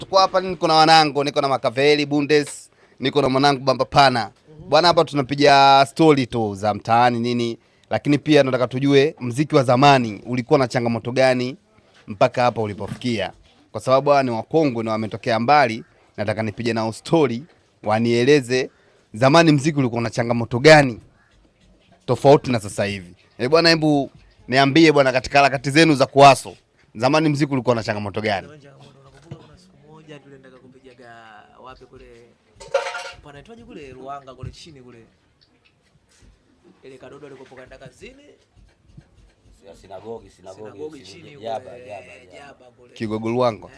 Tuko hapa, niko na wanangu, niko na Makaveli Bundes, niko na mwanangu Bamba Pana. Bwana, hapa tunapiga story tu za mtaani nini, lakini pia nataka tujue mziki wa zamani ulikuwa na changamoto gani mpaka hapa ulipofikia, kwa sababu hawa ni wakongwe na wametokea mbali. Nataka nipige nao story, wanieleze zamani mziki ulikuwa na changamoto gani tofauti na sasa hivi. Eh bwana, hebu niambie bwana, katika harakati zenu za kuwaso zamani mziki ulikuwa na changamoto gani? Unakumbuka kuna siku moja tuliendaga kupigaga wapi kule, panaitwaje kule Ruanga kule chini kule, ile kadodo alikopo kaenda kazini Sinagogi, sinagogi sinagogi, chini kule, jaba, jaba, jaba. Jaba kule. Kigogo Luanga. Eh,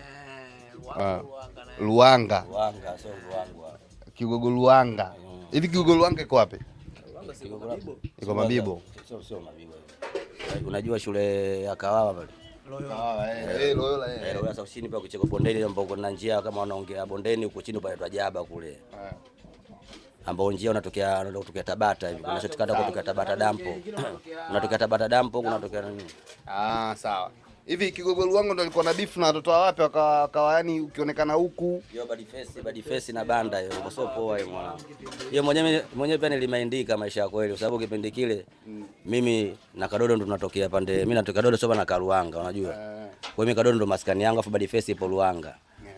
Ruanga, Ruanga na Luanga, Ruanga, sio Ruangwa. Kigogo Luanga. Hivi Kigogo Luanga iko wapi? Ruanga si kwa Mabibo. Iko Mabibo. Sio, sio Mabibo. Unajua shule ya Kawawa pale? Loyola. Eh, Loyola. Eh, Loyola sasa chini pale kucheko bondeni ambapo kuna njia kama wanaongea bondeni huko chini pale Jaba kule. Ambao njia unatokea Tabata hivi. Kuna shortcut kutoka Tabata dampo. Unatokea Tabata dampo, kunatokea nini? Ah, sawa. Hivi Kigogo Luanga ndo alikuwa na beef na watoto wa wapi wakawa yani ukionekana huku? Hiyo bad face, bad face na banda hiyo. Kwa sio poa hiyo mwanangu. Hiyo mwenyewe pia nilimaindika maisha ya kweli kwa sababu kipindi kile mimi na Kadodo ndo tunatokea pande, mimi natoka Kadodo sio na Karuanga unajua. Kwa hiyo mimi Kadodo ndo maskani yangu afu bad face ipo Ruanga.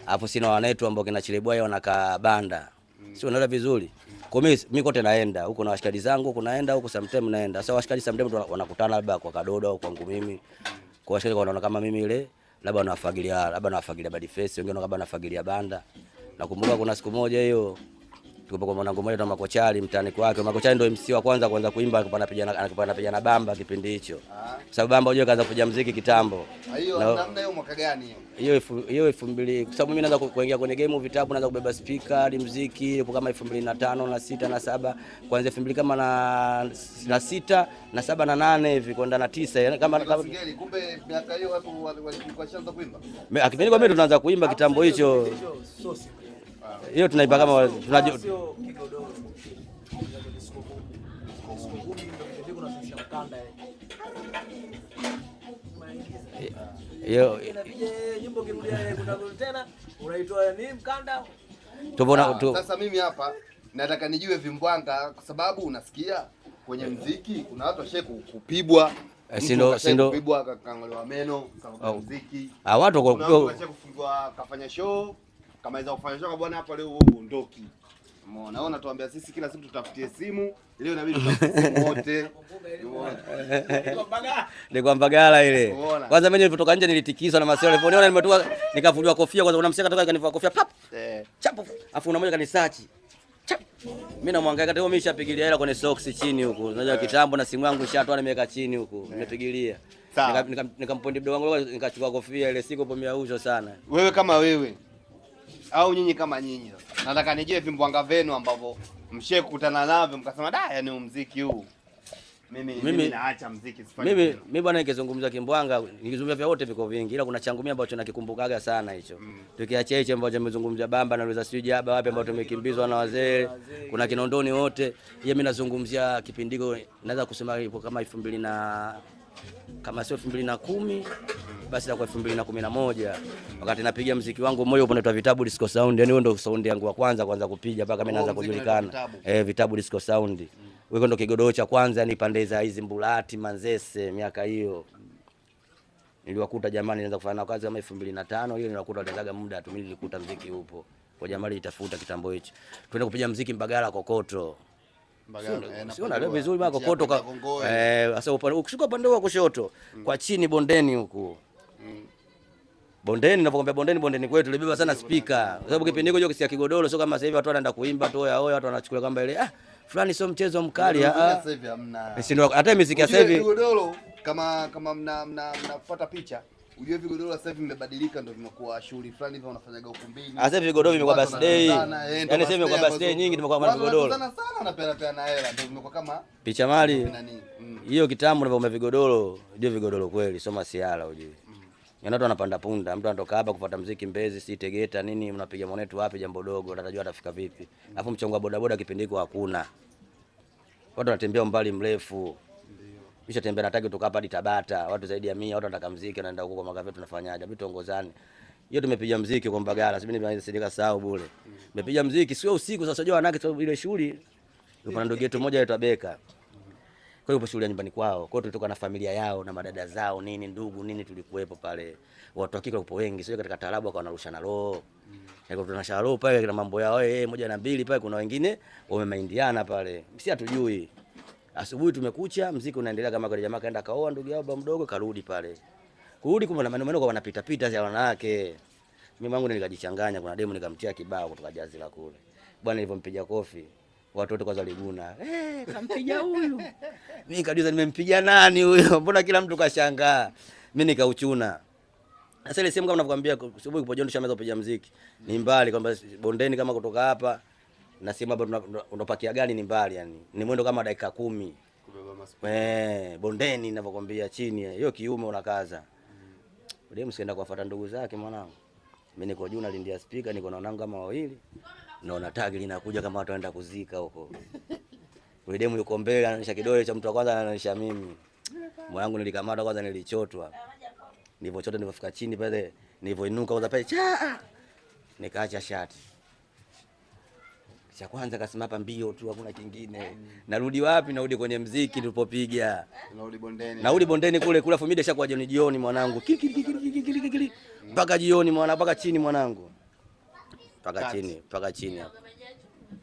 Alafu sina wanetu ambao kina Chilebwai wanakaa banda. Sio unaelewa vizuri. Kwa hiyo mimi kote naenda huko na washikaji zangu huko naenda huko sometimes naenda. Sasa washikaji sometimes wanakutana labda kwa Kadodo au kwangu mimi. Kwa washikaji wanaona kama mimi ile labda nawafagilia bad face, wengine wanaona kama nafagilia banda. Nakumbuka kuna siku moja hiyo tuko kwa mwanangu mmoja na Makochali mtaani kwake. Makochali ndio MC wa kwanza kuanza kuimba alikuwa anapiga na Bamba kipindi hicho. Sababu Bamba unajua kaanza kupiga muziki kitambo. Hiyo namna hiyo mwaka gani hiyo? Hiyo 2000 kwa sababu mimi naanza kuingia kwenye game vitabu, naanza kubeba speaker hadi muziki ipo kama 2005 na 6 na 7, kuanzia 2000 kama na 6 na 7 na 8 hivi kwenda na 9 yani kama Singeli, kumbe miaka hiyo watu walikuwa washaanza kuimba. Kipindi kwa mimi tunaanza kuimba kitambo hicho. Hiyo tunaimba kama tunajua Sio kigodoro. Disco boom. Disco boom ndio kipindi kuna sisi mkanda. Hiyo Inapiga nyimbo kirudia kuna tena unaitwa ni mkanda. tupona tu Sasa mimi hapa nataka nijue vimbwanga kwa sababu unasikia kwenye mziki kuna watu washae kupigwa. Sindo kupigwa kakang'olewa meno sababu ya mziki. Ah, watu Kuna mtu kashae kufungwa kafanya show, kamaliza kufanya show bwana, hapa leo wewe uondoki. Umeona? Wewe unatuambia sisi kila siku tutafutie simu, leo inabidi tutafute simu wote. Umeona? Ni kwa Mbagala ile. Umeona? Kwanza mimi nilipotoka nje nilitikiswa na masio. Niliponiona nimetoka nikavuliwa kofia kwanza, kuna mseka toka kanivua kofia pap. Chapu. Afu kuna mmoja kanisearch. Chap. Mimi namwangalia kati mimi nishapigilia hela kwenye socks chini huku. Unajua kitambo na simu yangu nishatoa nimeweka chini huku. Nimepigilia. Nikampoint mdogo wangu nikachukua kofia ile siku hapo miauzo sana. Wewe kama wewe au nyinyi kama nyinyi sasa. Nataka nijue vimbwanga vyenu ambavyo mshe kukutana navyo mkasema da, yani huu muziki huu. Mimi naacha muziki sifanye. Mimi bwana nikizungumza kimbwanga, nikizungumza vya wote viko vingi, ila kuna changu mimi ambacho nakikumbukaga sana hicho. Tukiachia hicho ambacho nimezungumza Bamba na Luza sijui Jaba wapi ambao tumekimbizwa na wazee, kuna Kinondoni wote. Yeye mimi nazungumzia kipindiko naweza kusema ipo kama 2000 na kama sio 2010 basi na kwa 2011 wakati napiga muziki wangu mmoja unaitwa Vitabu Disco Sound. Yani huo ndio sound yangu ya kwanza kuanza kupiga mpaka mimi naanza kujulikana. Vitabu Disco Sound. Huko ndo kigodoro cha kwanza, yani pande za hizi Mbulati Manzese miaka hiyo. Niliwakuta jamani, nilianza kufanya nao kazi kama 2005 hiyo, niliwakuta walianzaga muda tu, mimi nilikuta muziki upo. Kwa jamani itafuta kitambo hicho. Twende kupiga muziki Mbagala Kokoto. Sio na leo vizuri baba Kokoto ka sasa ukishuka upande wa kushoto kwa chini bondeni huku. Bondeni ninapokuambia bondeni, bondeni kwetu tulibeba sana speaker. Kwa sababu kipindi hicho kisia kigodoro sio kama sasa hivi watu wanaenda kuimba tu oya oya, watu wanachukulia kwamba ile fulani sio mchezo mkali. Sasa hivi hamna. Si ndio hata muziki sasa hivi vigodoro kama mnafuata picha Ujue vigodoro sasa hivi vimebadilika, ndio vimekuwa shughuli fulani hivi wanafanyaga ukumbini. Sasa hivi vigodoro vimekuwa birthday. Yaani sasa hivi vimekuwa birthday nyingi tumekuwa kama vigodoro. Sana sana wanapeana peana hela ndio vimekuwa kama picha mali. Hiyo kitambo ndio vigodoro, ujue vigodoro kweli sio masiala ujue. Yaani watu wanapanda punda, mtu anatoka hapa kufuata muziki Mbezi, si Tegeta nini, mnapiga mwanetu wapi jambo dogo, atajua atafika vipi. Alafu mchongo wa bodaboda kipindi hiko hakuna. Watu wanatembea umbali mrefu. Nishatembea nataki kutoka hapa hadi Tabata, watu zaidi ya 100, watu wanataka muziki wanaenda huko kwa Makaveli, tunafanyaje? Hebu tuongozane. Hiyo tumepiga mziki kwa Mbagala, sisi mimi sidika sahau bure. Tumepiga mziki sio usiku sasa, unajua wanawake ile shughuli. Yupo na ndugu yetu mmoja anaitwa Beka. Kwa hiyo shughuli ya nyumbani kwao. Kwa hiyo tulitoka na familia yao na madada zao nini ndugu nini tulikuwepo pale. Watu hakika wapo wengi, sio katika taarabu wakawa wanarushana roho. Yaani tunarusha roho pale na mambo yao moja na mbili pale, kuna wengine wamemaindiana pale. Sisi hatujui. Asubuhi tumekucha, mziki unaendelea kama kwa jamaa kaenda kaoa ndugu yao baba mdogo karudi pale. Kurudi kumbe na maneno kwa wanapita pita za wanawake. Mimi wangu nikajichanganya, kuna demu nikamtia kibao kutoka jazi la kule. Bwana nilipompiga kofi watu wote kwanza waliguna. Kampiga huyu. Mimi nikajiuliza nimempiga nani huyo? Mbona kila mtu kashangaa? Mimi nikauchuna. Sasa ile sehemu kama ninavyokuambia asubuhi kupo jioni tushamaliza kupiga mziki. Ni mbali kwamba bondeni kama kutoka hapa na sehemu hapa unapakia gari ni mbali yani. Ni mwendo kama dakika 10. Kubeba masipika. Bondeni ninavyokuambia chini. Hiyo kiume unakaza. Demu sienda kuwafuata ndugu zake mwanangu. Mimi niko juu nalindia speaker, niko na wanangu kama wawili. Naona tagi linakuja kama watu wanaenda kuzika huko. Yule demu yuko mbele anaonyesha kidole cha mtu wa kwanza anaonyesha mimi. Mwanangu nilikamatwa kwanza, nilichotwa. Nilipochotwa nilipofika chini pale, nilipoinuka kwanza pale cha nikaacha shati. Cha kwanza kasema hapa mbio tu hakuna kingine. Narudi wapi? Narudi kwenye mziki tulipopiga. Narudi bondeni. Narudi bondeni kule kule afu mida ishakuwa jioni jioni mwanangu. Kili kili kili kili kili. Mpaka jioni mwanangu, mpaka chini mwanangu. Mpaka chini, mpaka chini hapo.